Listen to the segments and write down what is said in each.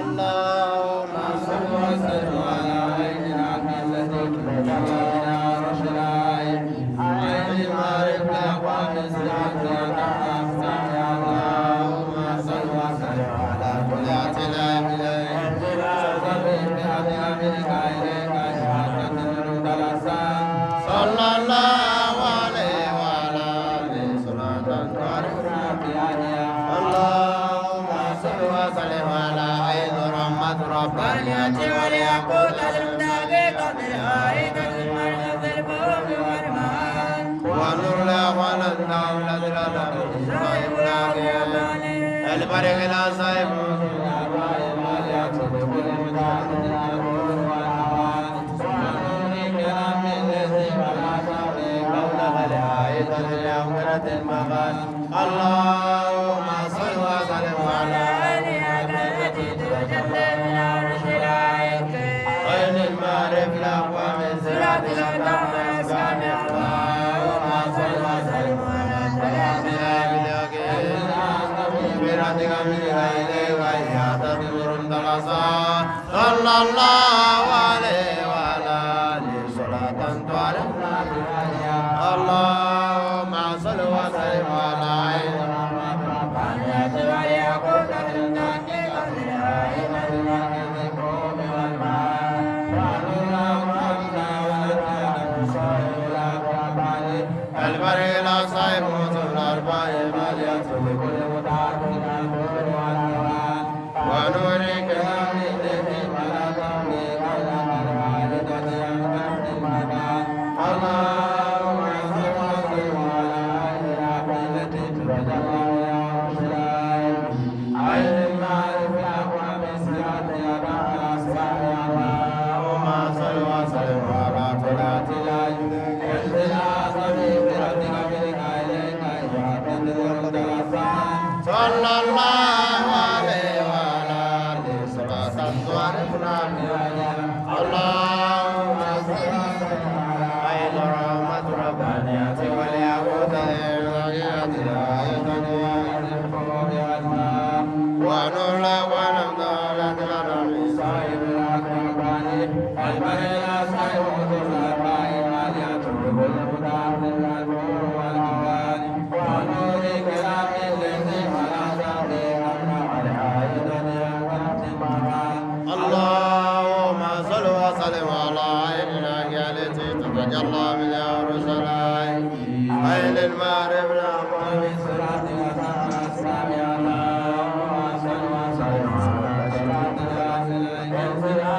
اللهم صل وسلم على عين العبد التي تجلى من عرش العين عين المعرف الأقوام اللهم صل وسلم على كل اعتلاء صلى الله عليه وعلى آله صلاة تعرفنا بها. اللهم صل وسلم على عين رحمة ربنا والياقوت المدقيقة الآية المرغب البوم والمان ونور الأخوان الدولة صاحب البرق لا صاحب اللهم صل وسلم على التي تجلى من عرش العين عين المعرف الأقوام صراط الأدم والأسلام. اللهم صل وسلم على صلى الله عليه وعلى آله صلاة تعرفنا بها. اللهم صل وسلم على عين رحمة ربنا والياقوت المدقيقة الآية البرق لا صاحب الأربع مالية لكل ونورك اللهم صل وسلم على عين التي تجلى من عرش العين عين المعرف الأقوام صراط اللهم صل وسلم على طلعة العين صلى الله عليه وعلى آله صلاة تعرفنا بها. اللهم صل وسلم على عين رحمة ربانية والياقوت ونور الأول دولة الأرض صاحب الأكبر البرق صاحب الأربع مالية لكل متعبد النور والأوان ونور كلام الذي ولا تغني اللهم صل وسلم على عين التي تتجلى من عرش العين عين المعرف الأقوام صراط الأسلام. اللهم صل وسلم على صراط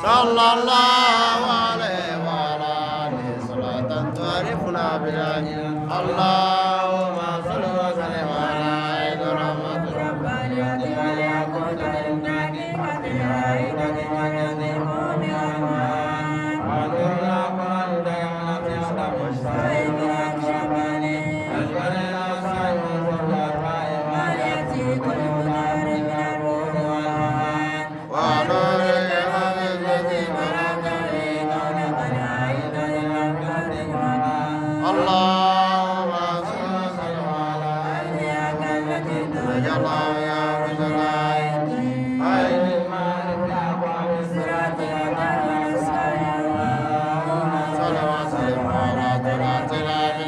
صلى الله عليه وعلى آله صلاة تعرفنا بها. اللهم صل وسلم على عين رحمة ربنا والياقوت المدقيقة الآية والنظيم والمان ونور الكلام الذي اللهم صل وسلم على تجلى من عرش العين عين المعرف الأقوام صل وسلم على طلعة العين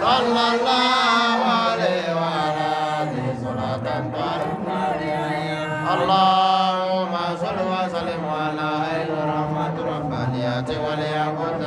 صلى الله عليه وعلى آله صلاة تعرفنا بها. اللهم صل وسلم على عين رحمة ربانية والياقوت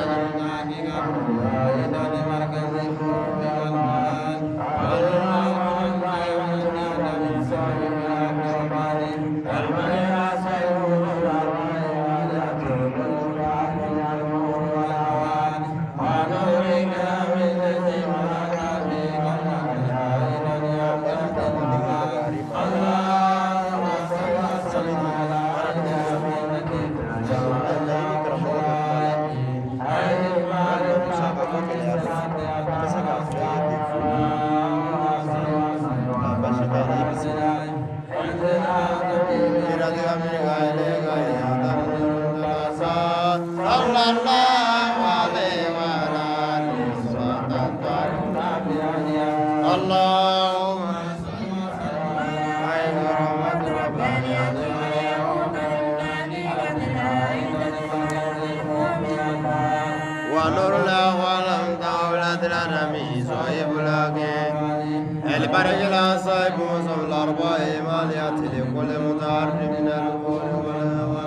ونور الأول دولة الأنمي صاحب الأكين البرج الأصيب وصف الأربع ماليات لكل متعرف من الأمور والهوى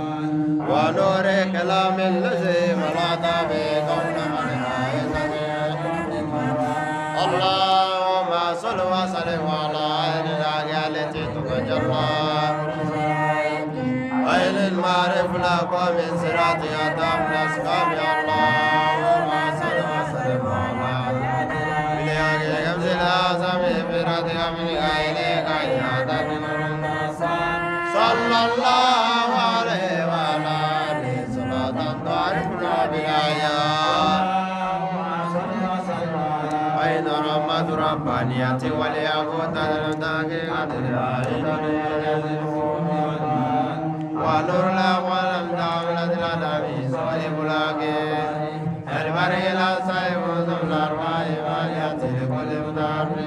ونور كلام الذي ملأت به كون من اللهم صل وسلم على عين العالية التي تتجلى عين المعرف الأقوى من صراطها تام الأسقام. اللهم صل وسلم على صلى الله عليه وعلى آله صلاة تعرفنا بالآيات. أين رحمة ربانية والياقوت ونور الأول دولة الأنبي صاحب الأكيد البري الأصيب ذو الأرواح واليأتي لكل متعرف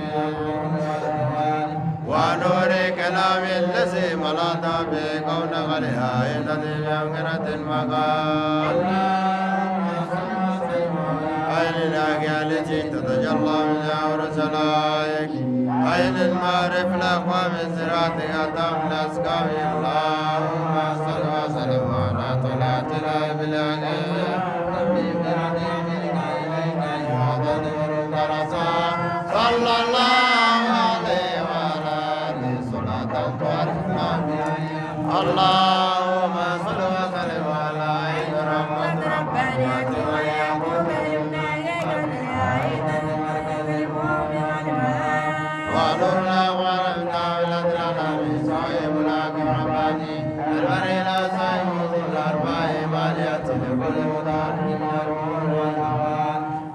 ونور كلام الذي ملأت به كون غلها الذي بأمكنة المقال. أين الأجيال التي تتجلى من رسلائك أين المعرف الأقوى من صراطك تام الأسقام. اللهم صل وسلم على طلعة بالأجيال صلى الله عليه وعلى آله صلاة تعرفنا. اللهم صل وسلم على عين رحمة ربانية والياقوت ونور الأول دولة الأنبي صاحب الأكبر رباني البري الأصيب ذو الأربع مالية لكل متعرف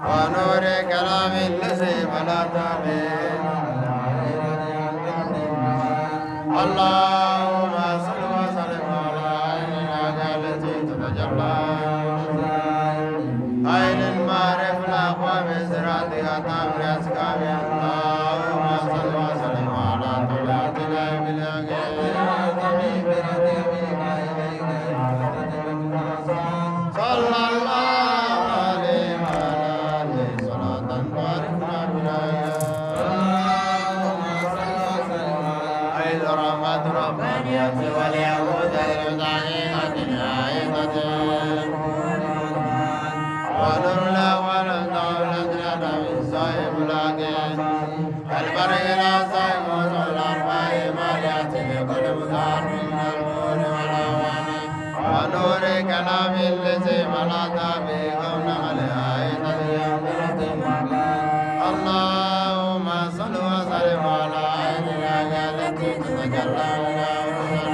ونور كلام الذي ملأت به. اللهم صل وسلم على عين الأجال التي تتجلى عين المعرف الأقوى من صراطها تام الأسقام. اللهم صل وسلم على طلعة بالأجال صلى الله عليه وعلى آله صلاة تعرفنا بالآيات. أين رحمة ربانية واليهود ونور الأول دولة الأنبي صاحب الأكيد البري الأصيب ذو الأربع مالية لكل متعرف من النور والأواني ونور كلام الذي ملأت به كون اللهم صل وسلم على عين الأجال التي تتجلى من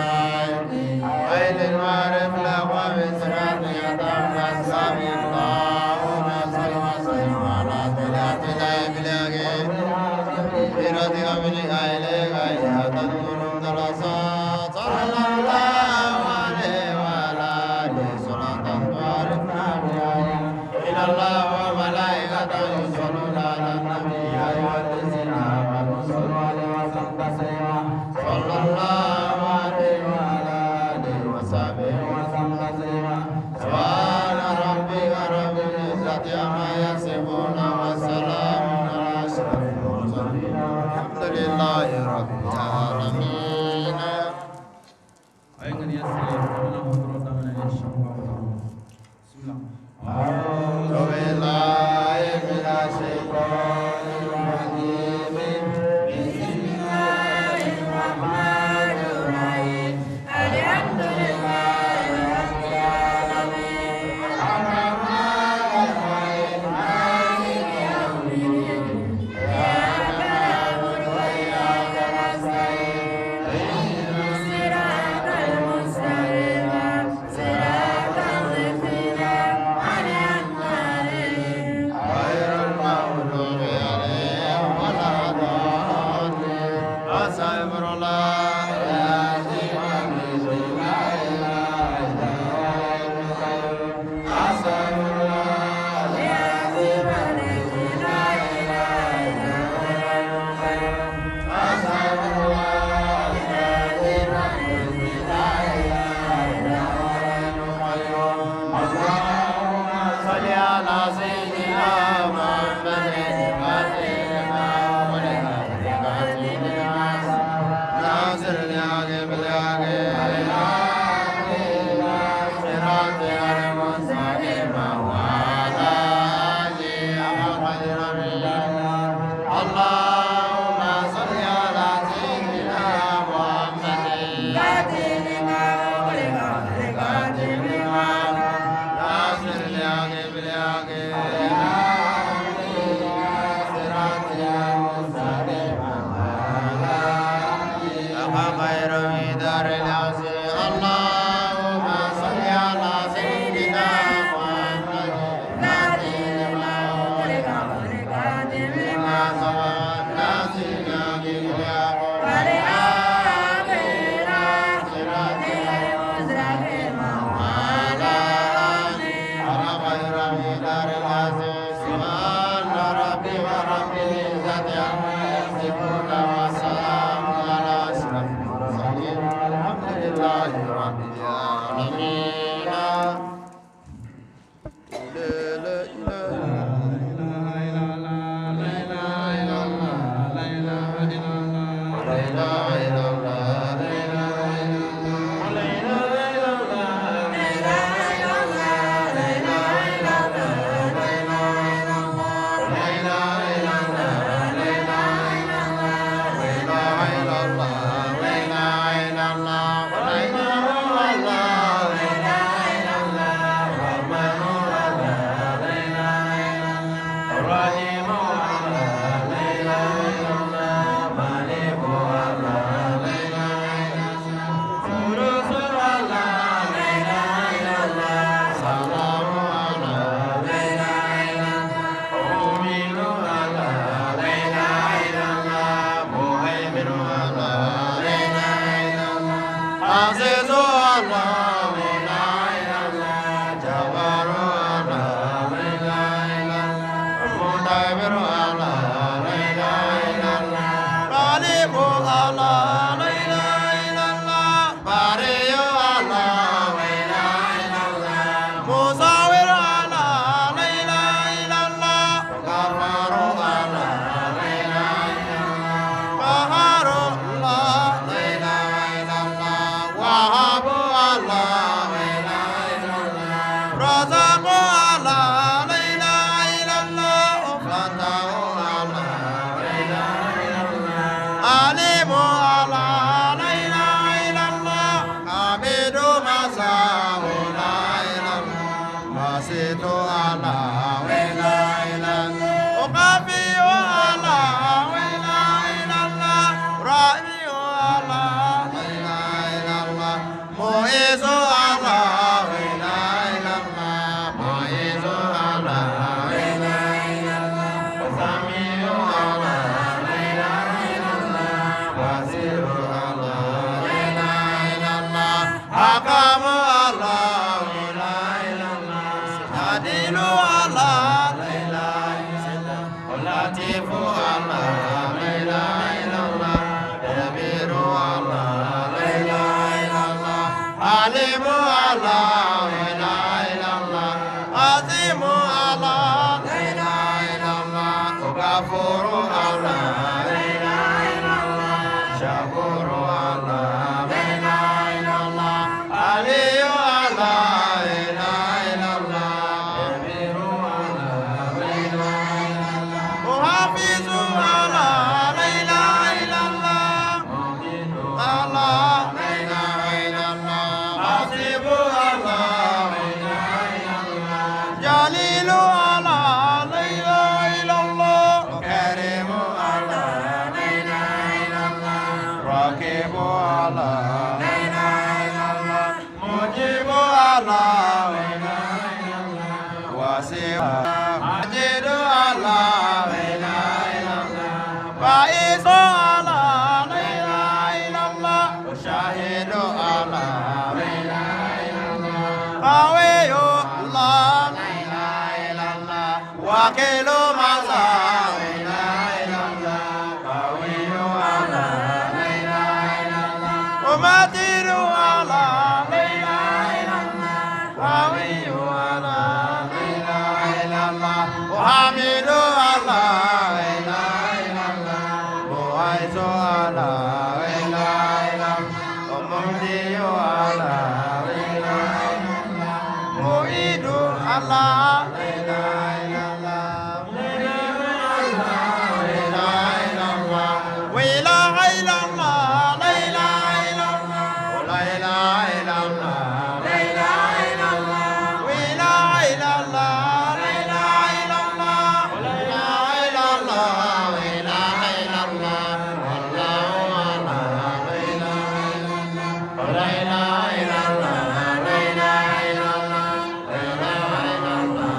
عين المعرف الأقوى من صراطك تام الأسقام. اللهم صل وسلم على طلعة بالأجيال إرادك منك إليك يا تنور درسات. صلى الله عليه وعلى آله صلاة تعرفنا بها. إن الله وملائكته يصلون على النبي يا أيها الذين آمنوا صلوا عليه وسلموا تسليما. صلى الله عليه وعلى آله وصحبه وسلم تسليما. سبحان ربك رب العزة عما يصفون وسلام على أشرف المرسلين والحمد لله رب العالمين. أعوذ بالله من الشيطان الرجيم. بسم الله الرحمن الرحيم. الحمد لله رب العالمين الرحمن الرحيم مالك يوم الدين إياك نعبد وإياك نستعين اهدنا الصراط المستقيم صراط الذين أنعمت عليهم. جبار الله لا إله إلا الله مدبر الله لا إله إلا الله غالب الله لا إله إلا الله بارئ الله لا إله إلا الله مصور الله لا إله إلا الله غفار الله لا إله إلا الله قهار الله لا إله إلا الله وهاب الله لا إله إلا الله رزاق الله لا إله إلا الله فتاح الله لا إله إلا الله عليم الله لا إله إلا الله حميد مساء لا إله إلا الله باسط الله لا إله إلا الله وقفي الله لا إله إلا الله رأي الله لا إله إلا الله معز الله لا إله إلا الله معز الله لا إله إلا الله سميع الله لا إله إلا الله بصير الله لا إله إلا الله حكم الله لا إله إلا الله عادل الله لا إله إلا الله لطيف الله لا إله إلا الله كبير الله لا إله إلا الله عليم الله لا إله إلا الله عظيم الله لا إله إلا الله غفور الله لا إله إلا الله شكور الله لا إله إلا الله علي الله لا إله إلا الله كبير الله لا إله إلا الله وحافظ الله لا إله إلا الله مقيت الله لا إله إلا الله حسيب الله لا إله إلا الله جليل الله لا إله إلا الله كريم الله لا إله إلا الله رقيب الله لا إله إلا الله مجيب الله لا إله إلا الله واسع مجيد الله لا إله إلا الله بائس الله لا إله إلا الله وشاهد الله لا إله إلا الله قوي الله لا إله إلا الله وكيل مسا لا إله إلا الله قوي الله لا إله إلا الله ومتين الله لا إله إلا الله قوي الله لا إله إلا الله وحميد الله لا إله إلا الله معز الله لا إله إلا الله ومهدي الله لا إله إلا الله معيد الله لا إله إلا الله لا إله إلا الله ولا إله إلا الله لا إله إلا الله ولا إله إلا الله لا إله إلا الله ولا إله إلا الله لا إله إلا الله ولا إله إلا الله لا إله إلا الله والله الله لا إله إلا الله ولا إله إلا الله لا إله إلا الله لا إله إلا الله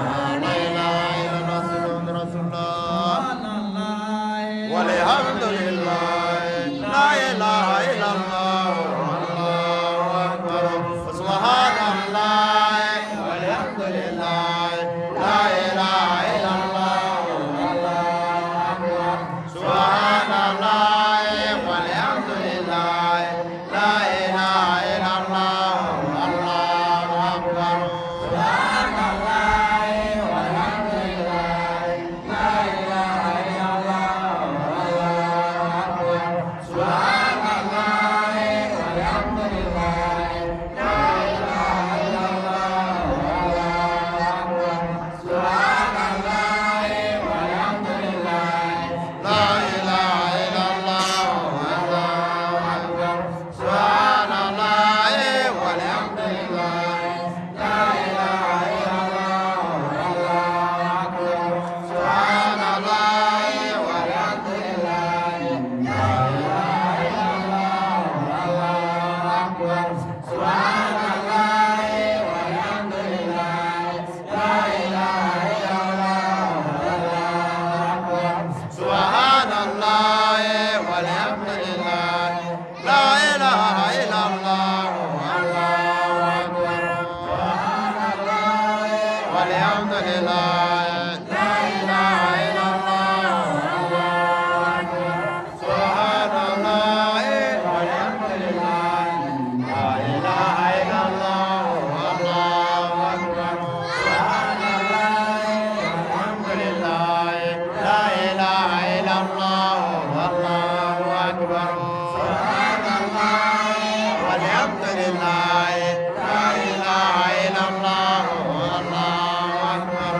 والحمد لله لا إله إلا الله الله أكبر سبحان الله والحمد لله لا إله إلا الله الله أكبر سبحان الله والحمد لله لا إله إلا الله والله أكبر سبحان الله والحمد لله لا إله إلا الله والله أكبر.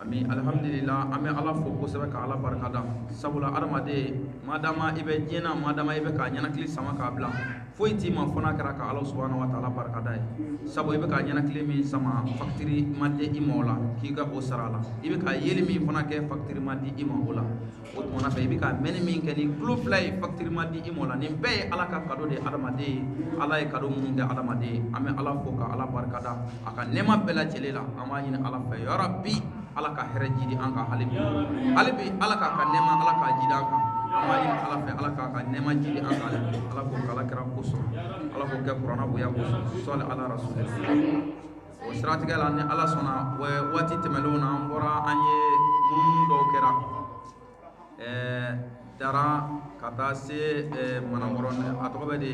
Alhamdulillah an bɛ Ala fo kosɛbɛ ka Ala barikada sabula adamaden madama i bɛ diɲɛ na madama i bɛ k'a ɲɛnakili sama k'a bila foyi t'i ma fo n'a kɛra ka Ala subahana wa taala barikada ye sabu i bɛ k'a ɲɛnakili min sama facture ma di i ma o la k'i ka o sara a la i bɛ ka yeli min fana kɛ facture ma di i ma o la o tuma fɛ i bɛ ka mɛnni min kɛ ni tulo fila ye facture ma di i ma o la nin bɛɛ ye Ala ka cadeau de ye adamaden ye Ala ye cadeau minnu kɛ adamaden ye an bɛ Ala fo ka Ala barikada a ka nɛɛma bɛɛ lajɛlen la an b'a ɲini Ala fɛ yarabi Ala ka hɛrɛ jidi an kan hali bi hali bi Ala k'a ka nɛɛma Ala k'a jidi an kan an b'a ɲini Ala fɛ Ala k'a ka nɛɛma jidi an kan hali bi Ala k'o kɛ Ala kira kosɔn Ala k'o kɛ kuranɛ bonya kosɔn sɔli ala rasuli o siratigɛ la ni Ala sɔnna waati tɛmɛnlenw na an bɔra an ye munumunu dɔw kɛra dara ka taa se Manakɔrɔ a tɔgɔ bɛ de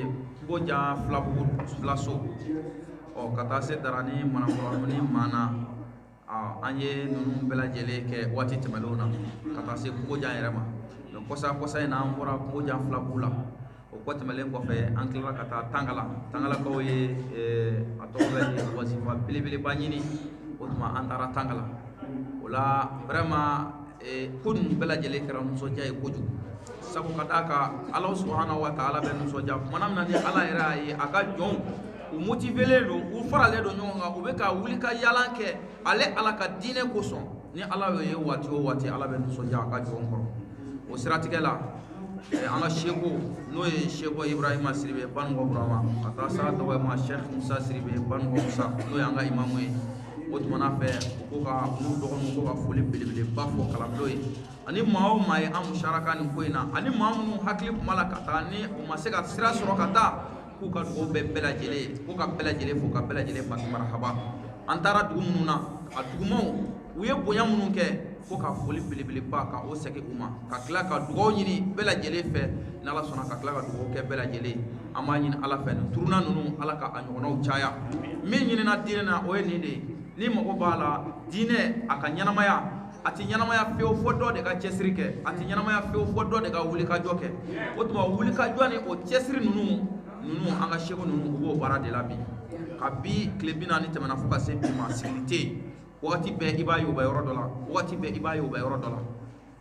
Kungojan Filabugu Filaso ɔ ka taa se Dara ni Manakɔrɔ ni Mana an ye ninnu bɛɛ lajɛlen kɛ waati tɛmɛnlenw na ka taa se Kungojan yɛrɛ ma donc kɔsa in na an bɔra Kungojan Filabugu la o kɔ tɛmɛnlen kɔfɛ an tilala ka taa Tangala Tangalakaw ye a tɔgɔ bɛ de wasifa belebeleba ɲini o tuma an taara Tangala o la vraiment ko ninnu bɛɛ lajɛlen kɛra nisɔndiya ye kojugu sabu ka d'a kan Ala subahana wa taala bɛ nisɔndiya kumana min na ni Ala yɛrɛ y'a ye a ka jɔnw u motivelen don u faralen don ɲɔgɔn kan u bɛ ka wuli ka yalan kɛ ale Ala ka diinɛ kosɔn ni Ala y'o ye waati o waati Ala bɛ nisɔndiya a ka jɔn kɔrɔ o siratigɛ la an ka seko n'o ye Seko Ibrahima Sidibe Banugo Burama ka taa s'a dɔgɔ ma Cheikh Musa Sidibe Banugo Musa n'o y'an ka imamu ye o tuma fɛ u ko ka n'u dɔgɔninw ko ka foli belebeleba fɔ kalanbulon ye ani maa o maa ye an musaraka nin ko in na ani maa minnu hakili tun b'a la ka taa ni u ma se ka sira sɔrɔ ka taa k'u ka dugawu bɛɛ bɛɛ lajɛlen ye k'u ka bɛɛ lajɛlen fo ka bɛɛ lajɛlen fo marahaba an taara dugu minnu na a dugumaw u ye bonya minnu kɛ ko ka foli belebeleba ka o segin u ma ka tila ka dugawu ɲini bɛɛ lajɛlen fɛ n'Ala sɔnna ka tila ka dugawu kɛ bɛɛ lajɛlen an b'a ɲini Ala fɛ nin turuna ninnu Ala ka a ɲɔgɔnnaw caya min ɲinina diinɛ na o ye nin de ye ni mago b'a la diinɛ a ka ɲɛnamaya a tɛ ɲɛnamaya fiyewu fo dɔ de ka cɛsiri kɛ a tɛ ɲɛnamaya fiyewu fo dɔ de ka wulikajɔ kɛ o tuma wulikajɔ ni o cɛsiri ninnu an ka seko ninnu u b'o baara de la bi ka bi tile 40 tɛmɛna fo ka se bi ma sigili tɛ yen wagati bɛɛ i b'a ye u bɛ yɔrɔ dɔ la wagati bɛɛ i b'a ye u bɛ yɔrɔ dɔ la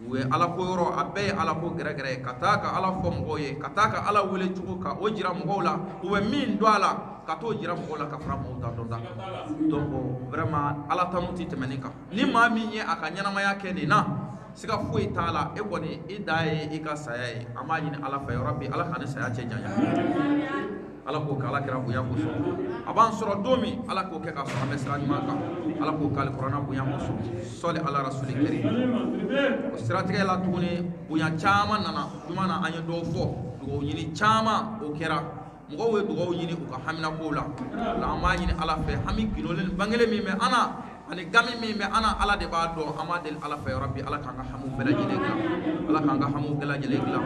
u ye Ala ko yɔrɔ a bɛɛ ye Ala ko gɛrɛgɛrɛ ye ka taa ka Ala fɔ mɔgɔw ye ka taa ka Ala wele cogo ka o jira mɔgɔw la u bɛ min dɔn a la ka t'o jira mɔgɔw la ka fara mɔgɔw ta dɔn ta donc vraiment Ala tanu tɛ tɛmɛ nin kan ni maa min ye a ka ɲɛnamaya kɛ nin na siga foyi t'a la e kɔni i dan ye i ka saya ye an b'a ɲini Ala fɛ yɔrɔ bi Ala k'an ni saya cɛ janya Ala k'o kɛ Ala kira bonya kosɔn a b'an sɔrɔ don min Ala k'o kɛ k'a sɔrɔ an bɛ sira ɲuman kan Ala k'o kɛ alikuranɛ bonya kosɔn sɔli ala rasuli karim o siratigɛ la tuguni bonya caman nana juma na an ye dɔw fɔ dugawu ɲini caman o kɛra Mɔgɔw ye dugawu ɲini u ka haminakow la o la an b'a ɲini Ala fɛ hami gindolen bangelen min bɛ an na ani gami min bɛ an na Ala de b'a dɔn an b'a deli Ala fɛ yarabi Ala k'an ka hamiw bɛɛ lajɛlen dilan Ala k'an ka hamiw bɛɛ lajɛlen dilan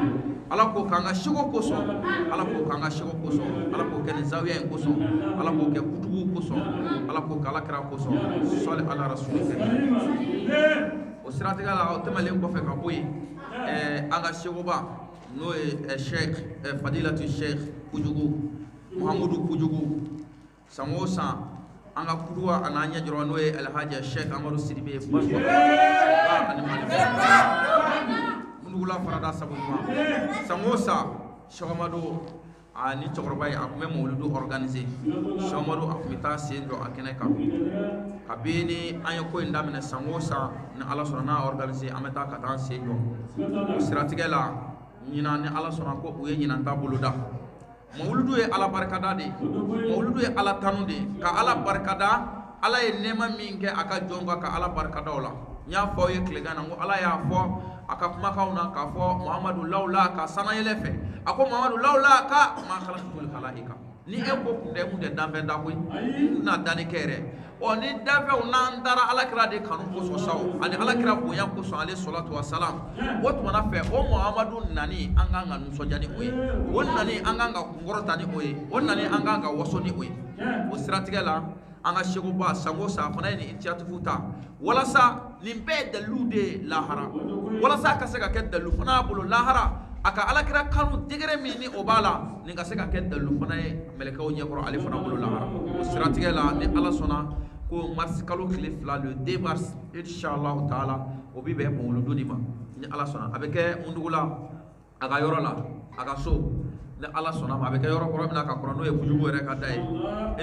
Ala k'o k'an ka seko kosɔn Ala k'o k'an ka seko kosɔn Ala k'o kɛ nin zawiya in kosɔn Ala k'o kɛ kutubuw kosɔn Ala k'o kɛ Ala kira kosɔn sɔli ala rasuli o siratigɛ la o tɛmɛnen kɔfɛ ka bɔ yen an ka sekoba n'o ye Sheikh Fadilatu Sheikh Kojugu Muhamudu Kojugu san o san an ka kuduwa a n'an ɲɛ jɔrɔ n'o ye Alhaji Sheikh Amadu Sidibe ba ani Mali Mundugula farada sabu ɲuman san o san Sheikh Amadu a ni cɛkɔrɔba ye a tun bɛ mawuludu organiser Sheikh Amadu a tun bɛ taa sen jɔ a kɛnɛ kan kabini an ye ko in daminɛ san o san ni Ala sɔnna n'a organiser an bɛ taa ka taa an sen jɔ o siratigɛ la ɲinan ni Ala sɔnna ko u ye ɲinan ta boloda mawuludu ye Ala barikada de ye mawuludu ye Ala tanu de ye ka Ala barikada Ala ye nɛɛma min kɛ a ka jɔn kan ka Ala barikada o la n y'a fɔ aw ye tilegan na n ko Ala y'a fɔ a ka kumakanw na k'a fɔ Muhamadu lawula ka sanayɛlɛ fɛ a ko Muhamadu lawula ka ma khalaqtul khalaika ni e ko kun tɛ kun tɛ danfɛn da koyi n tɛna danni kɛ yɛrɛ ɔ ni danfɛnw n'an dara Ala kira de kanu kosɔn sa o ani Ala kira bonya kosɔn ale salatu wa salam o tumana fɛ o Muhamadu nani an kan ka nisɔndiya ni o ye o nani an kan ka kunkɔrɔta ni o ye o nani an kan ka waso ni o ye o siratigɛ la an ka sekoba san o san fana ye nin initiative ta walasa nin bɛɛ ye dalilu de ye lahara walasa a ka se ka kɛ dalilu fana bolo lahara a ka Alakira kanu degré min ni o b'a la nin ka se ka kɛ dalilu fana ye mɛlɛkɛw ɲɛkɔrɔ ale fana bolo lahara o siratigɛ la ni Ala sɔnna ko mars kalo tile 2 le 2 mars inshallah taala o bi bɛn mawuludu nin ma ni Ala sɔnna a bɛ kɛ Mundugula a ka yɔrɔ la a ka so ni Ala sɔnna ma a bɛ kɛ yɔrɔ kɔrɔ min na ka kɔrɔ n'o ye Kojugu yɛrɛ ka da ye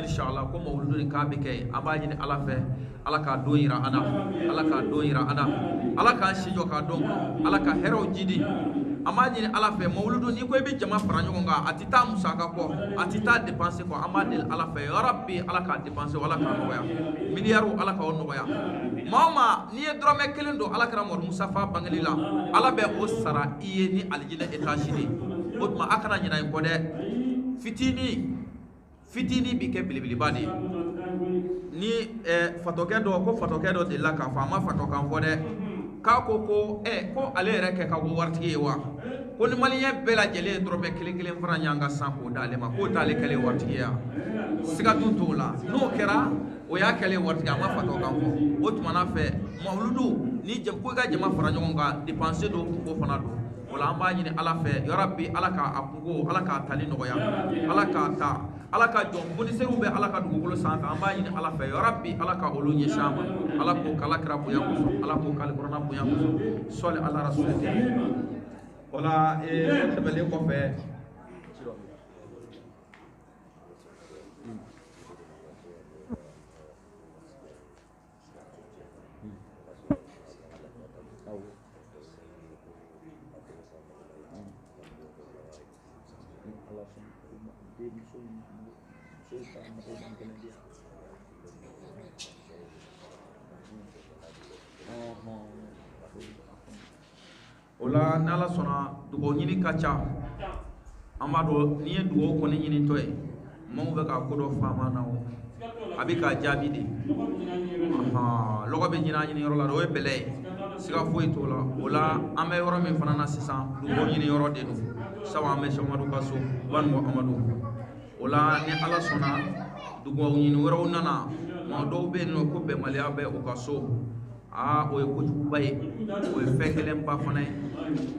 inshallah ko mawuludu nin k'a bɛ kɛ yen an b'a ɲini Ala fɛ Ala k'a don yira an na Ala k'a don yira an na Ala k'an si jɔ k'a dɔn Ala ka hɛrɛw jidi an b'a ɲini Ala fɛ mawuludu n'i ko i bɛ jama fara ɲɔgɔn kan a tɛ taa musaka kɔ a tɛ taa dépense kɔ an b'a deli Ala fɛ yarabi Ala k'a dépense Ala k'a nɔgɔya miliyariw Ala k'o nɔgɔya maa o maa n'i ye dɔrɔmɛ kelen don Ala kɛra Mamadu Musafa bangeli la Ala bɛ o sara i ye ni alijinɛ étage de ye o tuma a kana ɲinɛ i kɔ dɛ fitinin fitinin bi kɛ belebeleba de ye ni fatɔkɛ dɔ ko fatɔkɛ dɔ delila k'a fɔ a ma fatɔkan fɔ dɛ k'a ko ko ko ale yɛrɛ kɛ ka ko waritigi ye wa ko ni maliyɛn bɛɛ lajɛlen ye dɔrɔmɛ kelen kelen fara ɲɔgɔn kan san k'o d'ale ma k'o t'ale kɛlen waritigi ye wa siga dun t'o la n'o kɛra o y'a kɛlen waritigi a ma fatɔkan fɔ o tuma na fɛ mawuludu ni ko i ka jama fara ɲɔgɔn kan dépense don kungo fana don o la an b'a ɲini Ala fɛ yarabi Ala k'a kungo Ala k'a tali nɔgɔya Ala k'a ta Ala ka jɔn fonisɛriw bɛ Ala ka dugukolo sanfɛ an b'a ɲini Ala fɛ yarabi Ala ka olu ɲɛsin an ma Ala k'o k'Ala kira bonya kosɔn Ala k'o k'ale kɔrɔna bonya kosɔn sɔli ala rasuli o la o tɛmɛnen kɔfɛ o la n'Ala sɔnna dugawu ɲini ka ca an b'a dɔn n'i ye dugawu kɔni ɲinitɔ ye maaw bɛ ka ko dɔ faama na o a bɛ k'a jaabi de lɔgɔ bɛ ɲini a ɲini yɔrɔ la o ye bɛlɛ ye siga foyi t'o la o la an bɛ yɔrɔ min fana na sisan dugawu ɲini yɔrɔ de don sabu an bɛ Sɛki ka so Banugu Amadu o la ni Ala sɔnna dugawu ɲini wɛrɛw nana maa dɔw bɛ yen nɔ ko bɛnbaliya bɛ u ka so aa o ye kojuguba ye o ye fɛn gɛlɛnba fana ye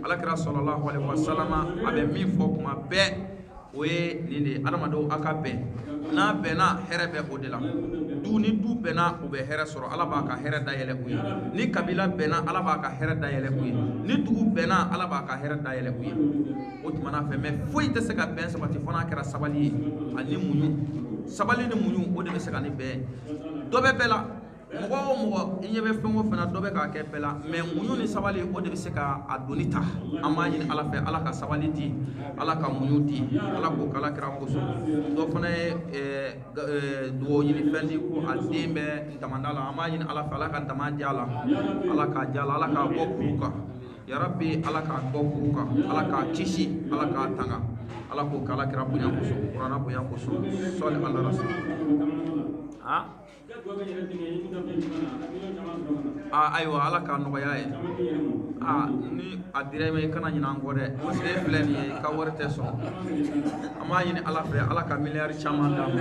Ala kira sallallahu alaihi wasallam a bɛ min fɔ kuma bɛɛ o ye nin de ye adamadenw a ka bɛn n'a bɛnna hɛrɛ bɛ o de la du ni du bɛnna u bɛ hɛrɛ sɔrɔ Ala b'a ka hɛrɛ dayɛlɛ u ye ni kabila bɛnna Ala b'a ka hɛrɛ dayɛlɛ u ye ni dugu bɛnna Ala b'a ka hɛrɛ dayɛlɛ u ye o tuma na fɛ mɛ foyi tɛ se ka bɛn sabati fo n'a kɛra sabali ye ani muɲu sabali ni muɲu o de bɛ se ka ni bɛn dɔ bɛ bɛɛ la mɔgɔ o mɔgɔ i ɲɛ bɛ fɛn o fɛn na dɔ bɛ k'a kɛ bɛɛ la mɛ muɲu ni sabali o de bɛ se ka a doni ta an b'a ɲini Ala fɛ Ala ka sabali di Ala ka muɲu di Ala k'o k'Ala kira kosɔn dɔ fana ye dugawu ɲini fɛn di ko a den bɛ ntamanda la an b'a ɲini Ala fɛ Ala ka ntama diya la Ala k'a diya la Ala k'a bɔ kuru kan yarabi Ala k'a bɔ kuru kan Ala k'a kisi Ala k'a tanga Ala k'o k'Ala kira bonya kosɔn, kuranna bonya kosɔn, sɔli ala rasul. Ayiwa Ala k'a nɔgɔya ye. Ni a dira i ma i kana ɲinɛ an kɔ dɛ, parce que e filɛ nin ye i ka wari tɛ sɔn. An b'a ɲini Ala fɛ Ala ka miliyari caman d'a ma.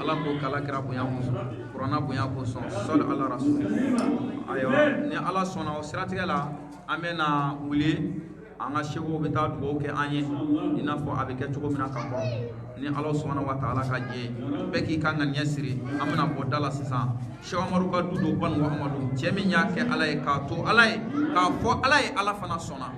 Ala k'o k'Ala kira bonya kosɔn, kuranna bonya kosɔn, sɔli ala rasul. Ayiwa ni Ala sɔnna o siratigɛ la an bɛna wuli an ka sekow bɛ taa dugawu kɛ an ye i n'a fɔ a bɛ kɛ cogo min na ka kɔrɔ. Ni Ala sɔnna wa taala ka jɛ bɛɛ k'i ka ŋaniya siri. An bɛna bɔ da la sisan. Sɛki Amadu ka du don Banuwa Amadu, cɛ min y'a kɛ Ala ye k'a to Ala ye k'a fɔ Ala ye, Ala fana sɔnna.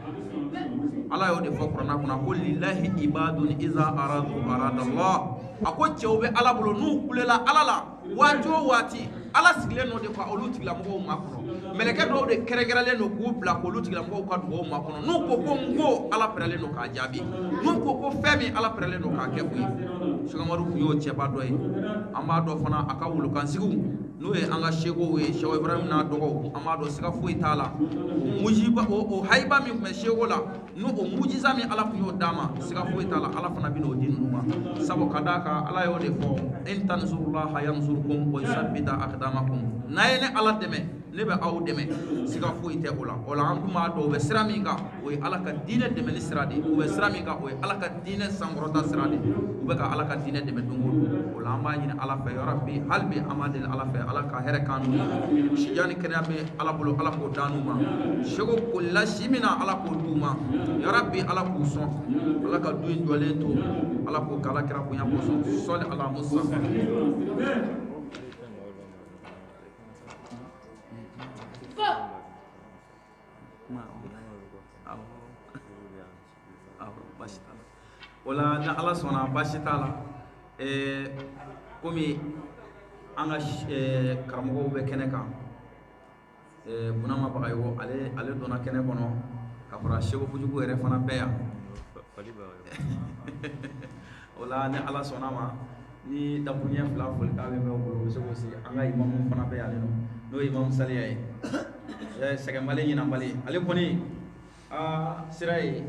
Ala y'o de fɔ kuranna kɔnɔ ko lillahi ibadun iza aradu aradallah. A ko cɛw bɛ Ala bolo n'u kulela Ala la waati o waati Ala sigilen don de ka olu tigilamɔgɔw makɔnɔ. Mɛlɛkɛ dɔw de kɛrɛnkɛrɛnlen don k'u bila k'olu tigilamɔgɔw ka dugawu makɔnɔ. N'u ko ko n ko Ala pɛrɛlen don k'a jaabi, n'u ko ko fɛn min Ala pɛrɛlen don k'a kɛ u ye. Sɛki Amadu tun y'o cɛba dɔ ye. An b'a dɔn fana a ka wolokansigiw n'o ye an ka sekow ye, Sɛki Ibrahim n'a dɔgɔw, an b'a dɔn siga foyi t'a la. Mujiba o hayiba min tun bɛ seko la, n'o o mujiza min Ala tun y'o d'a ma, siga foyi t'a la Ala fana bɛn'o di ninnu ma. Sabu ka d'a kan Ala y'o de fɔ, in tansurullaha yansurkum wa yusabbita aqdamakum. N'a ye ne Ala dɛmɛ, ne bɛ aw dɛmɛ, siga foyi tɛ o la. O la an tun b'a dɔn u bɛ sira min kan, o ye Ala ka diinɛ dɛmɛli sira de ye. U bɛ sira min kan, o ye Ala ka diinɛ sankɔrɔta sira de ye. U bɛ ka Ala ka diinɛ dɛmɛ don o don. O la an b'a ɲini Ala fɛ yarabi, hali bi an b'a deli Ala fɛ Ala ka hɛrɛ k'an n'u ye. Sijan ni kɛnɛya bɛ Ala bolo, Ala k'o d'an n'u ma. Seko kolila si min na, Ala k'o d'u ma. Yarabi Ala k'u sɔn. Ala ka du in jɔlen to, Ala k'o k'Ala kira bonya kosɔn. Sɔli ala Mustafa. O la ni Ala sɔnna baasi t'a la. Komi an ka karamɔgɔw bɛ kɛnɛ kan, Bunama Bagayogo ale donna kɛnɛ kɔnɔ ka fara Seko Kojugu yɛrɛ fana bɛɛ yan. O la ni Ala sɔnna ma, ni dakuruɲɛ fila folikan bɛ bɛɛ bolo, u bɛ se k'o sigi. An ka imamu fana bɛ yan nɔ, n'o ye imamu Saliya ye. Sɛgɛnbali ɲinanbali, ale kɔni sira ye.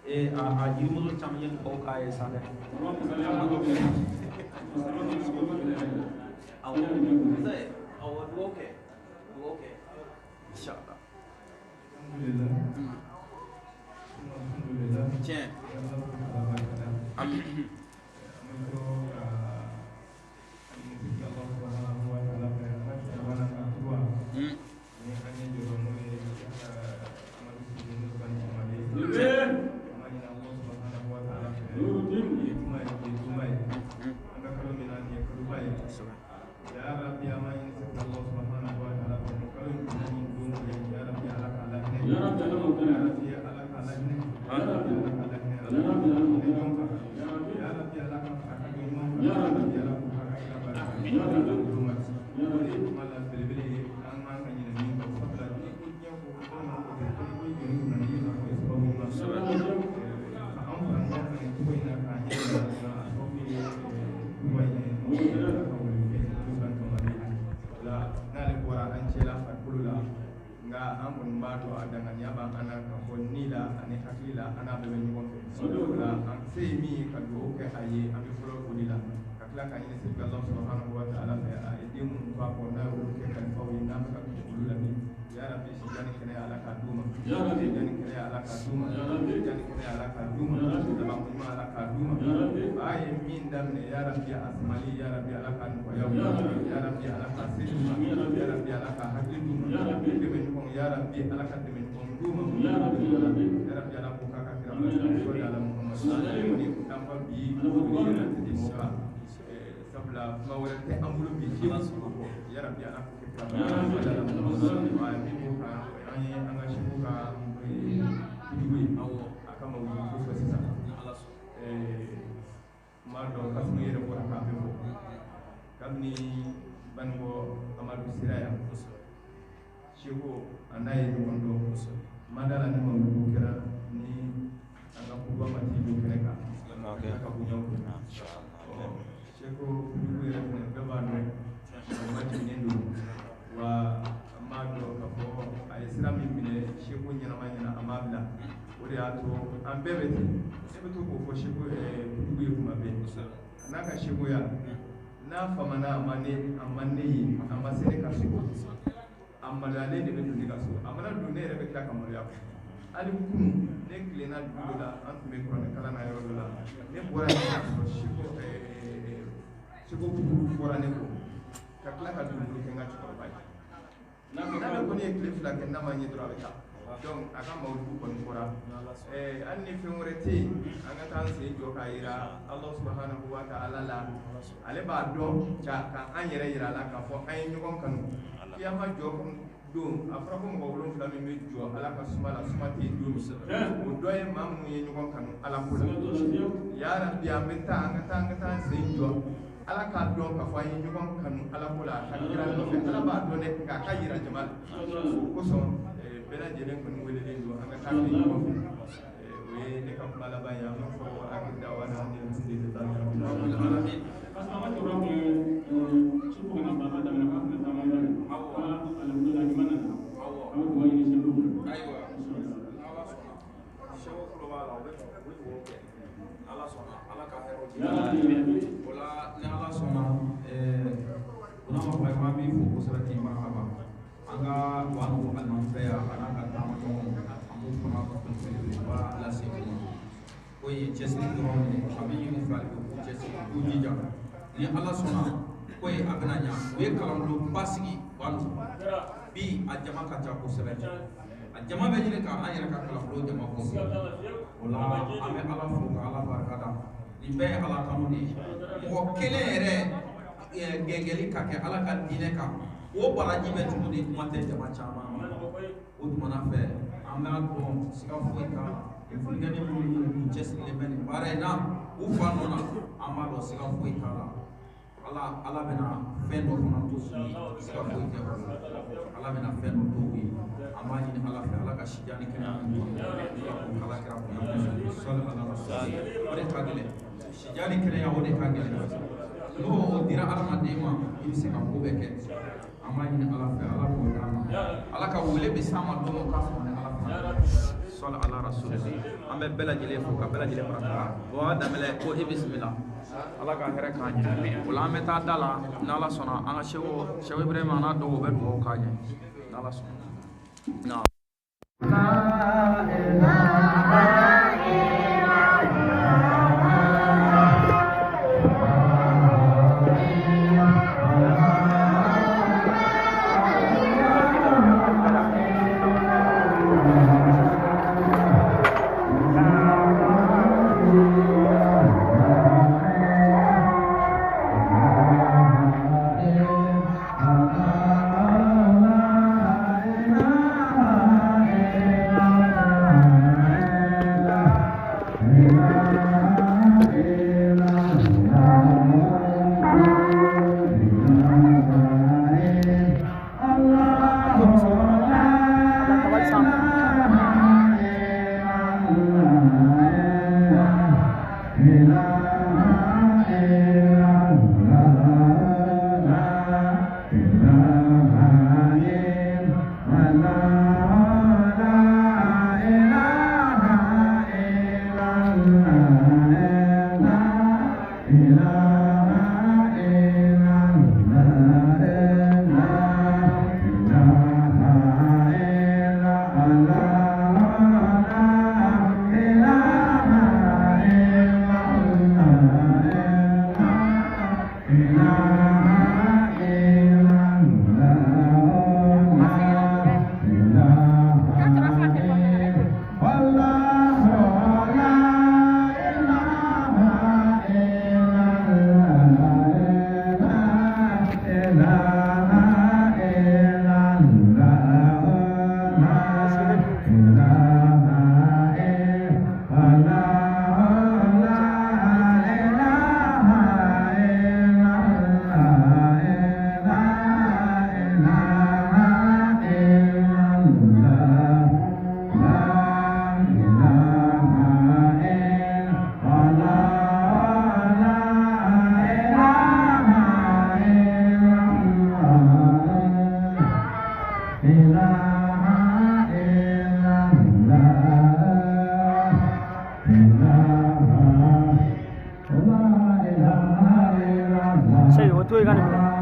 A jirimuso caman ye dugawu k'a ye sa dɛ. Awɔ, awɔ, dugawu kɛ, dugawu kɛ, inshallah. Tiɲɛ. Ami. O de y'a to an bɛɛ bɛ ten. Ne bɛ to k'o fɔ seko dugu ye kuma bɛɛ. A n'a ka sekoya n'a famana a ma ne ye, a ma se ne ka so, a maloyalen de bɛ don ne ka so. A mana don ne yɛrɛ bɛ tila ka maloya. Hali kunun ne tilenna dugu dɔ la, an tun bɛ kuranɛ kalan na yɔrɔ dɔ la, ne bɔra yen k'a sɔrɔ seko kuru fɔra ne kɔ ka tila ka dundun kɛ n ka cɛkɔrɔba ye. N'ale kɔni ye tile 2 kɛ n'a ma ɲɛ dɔrɔn a bɛ taa. Donc a ka mawuludu kɔni fɔra. Hali ni fɛn wɛrɛ tɛ yen, an ka taa an sen jɔ k'a yira Ala subahanahu wa ta'ala la. Ale b'a dɔn ka an yɛrɛ yira a la k'a fɔ an ye ɲɔgɔn kanu. Kiyama jɔ don, a fɔra ko mɔgɔ 7 min bɛ jɔ Ala ka suma la, suma tɛ yen don min. O dɔ ye maa minnu ye ɲɔgɔn kanu Ala ko la. Ya Rabbi, an bɛ taa, an ka taa, an ka taa an sen jɔ. Ala k'a dɔn k'a fɔ an ye ɲɔgɔn kanu Ala ko la, a ka kira nɔfɛ. Ala b'a dɔn dɛ, nka a ka yira jama la. O kosɔn bɛɛ lajɛlen kɔni welelen don an ka taa kɛ ɲɔgɔn fɛ. O ye ne ka kuma laban ye. An b'a fɔ akiri dawa na alhamdulilayi rabbil alamin. Parce que an ka cɛkɔrɔba kun ye su fo ka na ban ka daminɛ k'a tun bɛ taama yɔrɔ la. Alhamdulilayi, ɲuman nana. An bɛ dugawu ɲini sɛbɛnw fɛ. Ayiwa, n'Ala sɔnna, sɛbɛnw tulo b'a la, u bɛ dugawu kɛ. N'Ala sɔnna, Ala ka hɛrɛw di. O la, ni Ala sɔnna, Bunama Ibrahima, an b'i fo kosɛbɛ k'i marhaba. An ka Wano alimami fɛ yan, a n'a ka taamaɲɔgɔnw, an b'u fana belebeleba lase u ma. O ye cɛsiri dɔrɔn de ye. An bɛ ɲini u fɛ hali bi u k'u cɛsiri, u k'u jija. Ni Ala sɔnna, ko ye a bɛna ɲa. U ye kalanbulonba sigi Wano. Bi a jama ka ca kosɛbɛ. A jama bɛ ɲini ka an yɛrɛ ka kalanbulon jama bɔ. O la, an bɛ Ala fo ka Ala barika da. Nin bɛɛ ye Ala kanu de ye. Mɔgɔ kelen yɛrɛ gɛngɛli ka kɛ Ala ka diinɛ kan, o baraji bɛ cogo di, kuma tɛ jama caman ma. O tumana fɛ, an b'a dɔn siga foyi t'a la. Fulikɛni minnu cɛsirilen bɛ nin baara in na, u fa nɔ na, an b'a dɔn siga foyi t'a la. Ala bɛna fɛn dɔ fana to u ye, siga foyi tɛ o la. Ala bɛna fɛn dɔ to u ye. An b'a ɲini Ala fɛ, Ala ka sijan ni kɛnɛya d'u ma. Ala k'o Ala kira bonya kosɛbɛ. Sɔli ala rasuli. O de ka gɛlɛn. Sijan ni kɛnɛya, o de ka gɛlɛn. N'o o dira adamaden ma, i bɛ se ka ko bɛɛ kɛ. An b'a ɲini Ala fɛ, Ala k'o d'an ma. Ala ka wele bɛ s'an ma don min, o k'a sɔrɔ ni Ala fana. Sɔli ala rasuli. An bɛ bɛɛ lajɛlen fo ka bɛɛ lajɛlen barika. Wa daminɛ ko i bisimila. Ala ka hɛrɛ k'an ɲɛ. O la an bɛ taa da la n'Ala sɔnna, an ka Seko Ibrahima n'a dɔgɔ bɛ dugawu k'an ɲɛ n'Ala sɔnna. Na. Seyi, o to i ka nin minɛ.